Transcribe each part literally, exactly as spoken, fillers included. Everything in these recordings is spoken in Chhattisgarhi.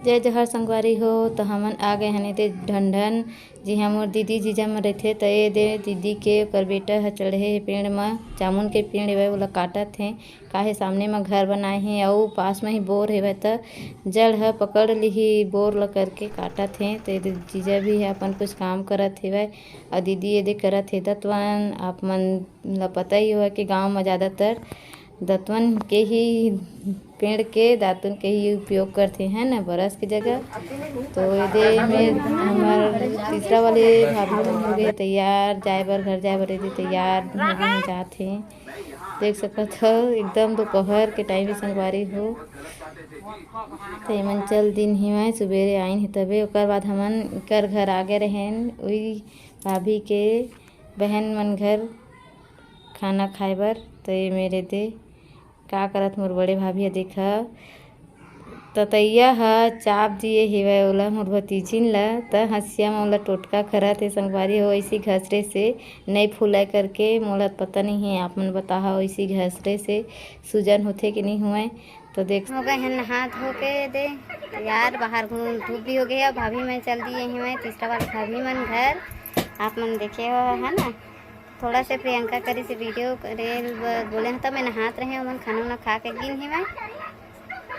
जय जोहार संगवारी हो, तो हमन आ गए हन एदे ढंढन, जिहाँ मोर दीदी जीजा मन रहिथे। तो ये दे दीदी के ओकर बेटा ह चढ़े हे पेड़ म, जामुन के पेड़ हेवय, ओला काटत हे। काहे सामने म घर बनाए हे अउ पास म ही बोर हेवय, त जड़ ह पकड़ लिही बोर ल करके काटत हे। तो ये दे जीजा भी ह अपन कुछ काम करत हेवय अउ दीदी ये दे करत हे दतवन। आप मन ल पता ही होवय कि गाँव म ज़्यादातर दतवन के ही, पेड़ के दातुन के ही उपयोग करथे, है ना, ब्रश के जगह। तो ये दे में हमर तीसरा वाले भाभी मन हो गए तैयार, जाए बर, घर जाए बर ये दे तैयार हो गए, जात हे। देख सकत हो, एकदम दोपहर के टाइम संगवारी हो। तो एमन चल दिन ही मैं सुबेरे आइन हे तबे, ओकर बाद हमन कर घर आगे रहेन, उही भाभी के बहन मन घर खाना खाए बर। तो ये मेरे दे का करत मोर बड़े भाभी ह, देखा, ततैया ह चाप दिए हेवय ओला, मोर भतीजिन ला। त हंसिया म ओला टोटका करत हे संगवारी हो, ऐसी घसरे से नहीं फूलाय करके। मोला पता नहीं है, आप मन बताहा, ऐसी घसरे से सूजन होथे कि नहीं हुए। तो देख, हो गए हैं नहा धो के दे तैयार, बाहर घूम धूप भी हो गया। भाभी मन चल दिए हैं मैं तीसरा वाला भाभी मन घर, आप मन देखे हो है ना। थोड़ा से प्रियंका करी से वीडियो करे बर बोले हैं, तो मैं नहात रहे, ओमन खाना वाना खा के गिन ही मैं।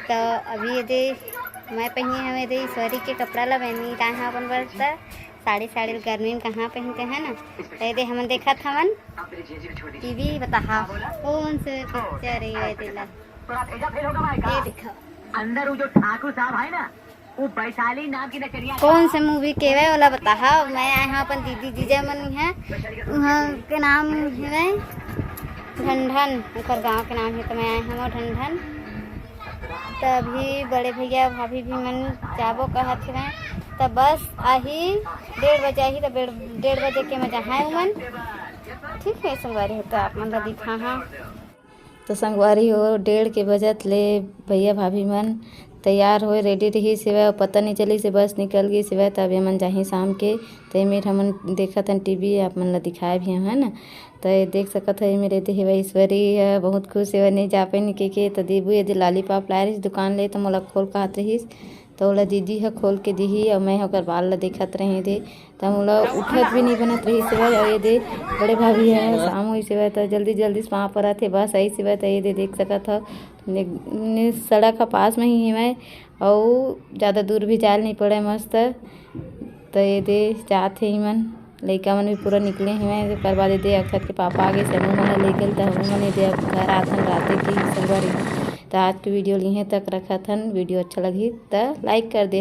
तो अभी ये दे मैं पहनी हूँ ये दे ईश्वरी के कपड़ा ला, मैंने कहा अपन बर त साड़ी, साड़ी गर्मी में कहाँ पहनते हैं ना। तो ये दे हमन देखत हमन टीवी, बताहा कौन से पिक्चर है ये दे ला। ये देखो अंदर वो जो ठाकुर साहब है ना, वो वैशाली नाम की नचनिया कौन से मूवी के हवय ओला बताहा। मैं आए हूँ अपन दीदी जीजा मन है, उहाँ के नाम है ढंढन, ओकर गांव के नाम है, तो मैं आए हूँ ढंढन। तभी बड़े भैया भाभी भी मन जाबो कहत हवय, त बस आही डेढ़ बजे आही, त डेढ़, डेढ़ बजे के मजा है उमन। ठीक है संगवारी हो, तो आप मन ला दिखा हाँ। तो संगवारी हो, डेढ़ के बजत ले भैया भाभी मन तैयार होए, रेडी रहिस हेवय, अउ पता नहीं चलिस हे बस निकल गिस हेवय, तब ये मन जाही शाम के। तो ये मेर हमन देखत हन टीवी, आप मन ला दिखाए भी हन, है ना। तो ये देख सकत हो, ये मेरे दे हेवय ईश्वरी ह बहुत खुश हेवय, नहीं जा पाइन के, के। तो देबू ये दे लॉलीपॉप लाए रहिस दुकान ले, तो मोला खोल कहत रहिस, तो ओला दीदी ह खोल के दिही, अउ मैं ओकर बाल ला देखत रहे दे। त मोला उठत भी नहीं बनत रहिस हवय। अउ ये दे बड़े भाभी ह शाम होइस हवय, त जल्दी जल्दी से पाँव परत हे, बस आइस हवय। त ये दे देख सकत हव, ने, ने सड़क ह पास में ही हवय, अउ ज़्यादा दूर भी जाए ल नहीं पड़े, मस्त। त ये दे जात हे इमन, लइका मन भी पूरा निकले हवय। ओकर बाद ये दे अक्षत के पापा आ गे, समूह मन ल ले गेल, त हमू मन ये दे अब घर आथन राते की संगवारी। त आज के वीडियो ल इहें तक रखत हन। वीडियो अच्छा लगही त लाइक कर दे।